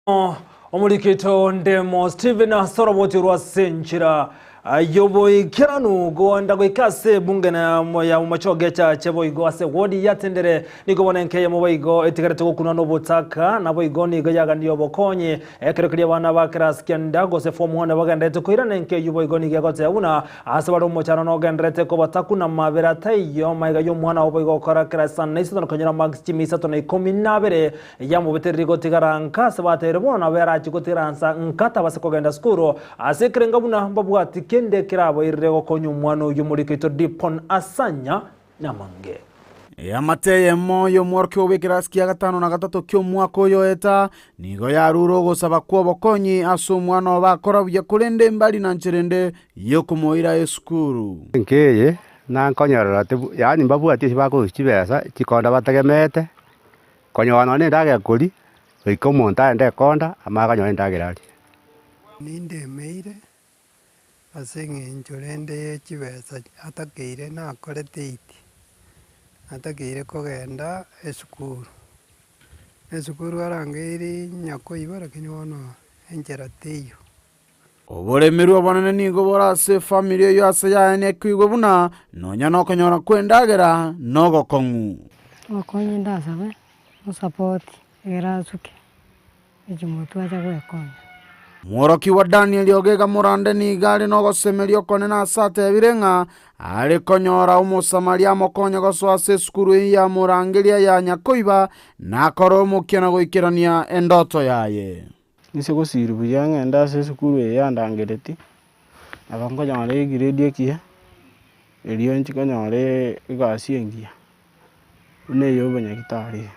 Omorikito Ndemo Stephen ase oroboti rwa ase enchera y'oboikeranu goenda goika ase ebunge ya Bomachoge Echache boigo ase wodi ya Tendere nigo bono enke eyemo boigo etigarete gokunwa nobotaka naboigo nigo yagania obokonyi ekero keria abana ba class kianda gose form one bagenderete koirana enke eyio boigo nigo egoteba buna Ase bare omochando nogendererete kobatakuna amabera taiyo, magega y'omwana obo boigo gokora kera isano na isato na konyora marks chimia isato na ikomi na abere, yamobetereria gotigara nka ase bateire bono nabo erachie gotigara nsa nka tabase kogenda sukuru ase ekerenga buna mbabwati kende kerabairire gokonya omwana oyio omoriko oito Dipon Asanya Nyamange. Eamate eyemo y'omworokigwa bw'ekerasi kia gatano na gatato ki'omwaka oyo oeta, nigo yarure ogosaba kw'obokonyi ase omwana obo akora buya korende mbari na nchera ende y'okomoira esukuru. Enka eye nankonyorera tibu yaani mbabwati ase bakorusia chibesa chikonda bategemeete, konyora nonye na endagera koria, goika omonto aende ekonda amanye akonyora endagera arie. Nindemeire Ase eng'encho rende ye chibesa atakeire nakorete eight, natakeire kogenda esukuru. Esukuru arangeiri nyakoiba lakini bono enchera teiyo. Oboremerwa obonene nigo bore ase efamiri eyio ase yaye ekoigwa buna nonya nokonyora kw'endagera nogokong'u. Obokonyi ndasabe, osapoti egere asuke. Echimotwe acha gwekonya. Omworokigwa Danieli ogega morande nigo are nogosemeria okonene ase atebire ng'a are konyora Omosamaria amokonye gosoa ase esukuru eyio yamorangeria ya nyakoiba na akore omokia na goikerania endoto yaye. Inse gosiri buya ng'ende ase esukuru eye yandangeretie, nabo nkonyora egrade ekiya, erio nchi konyora egasi engiya, buna eye ya obonyagitari iga.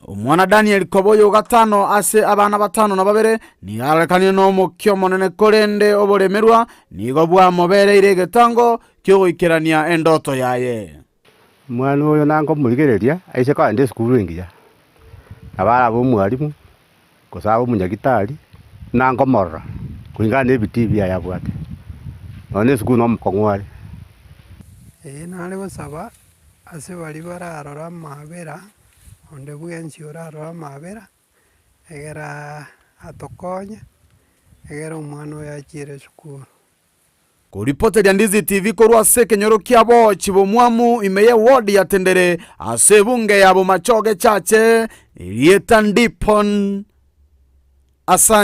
Omwana Danieli koba oyo gatano ase abana batano na babere, nigo arorekanire nomokia omonene, korende oboremerwa nigo bwamobereire egetango ki'ogoikerania endoto yaye. Omwana oyo nankomorigereria aise kogenda esukuru engiya, nabo arabe omwalimu, gose abe omonyagitari, nankomorora kulingana na ebitii biaye abwate, nonya na esukuru nomokong'u are. Ee nare gosaba ase baria bararore amabera. Onde bwensi orarore amabera, egere atokonye, egere omwana oyo achiere esukuru. Koripoteria Ndizi TV korwa ase ekenyoro kia Boochi Bomwamu ime ye ward ya Tendere ase ebunge ya Bomachoge Chache, erieta Ndipon Asante.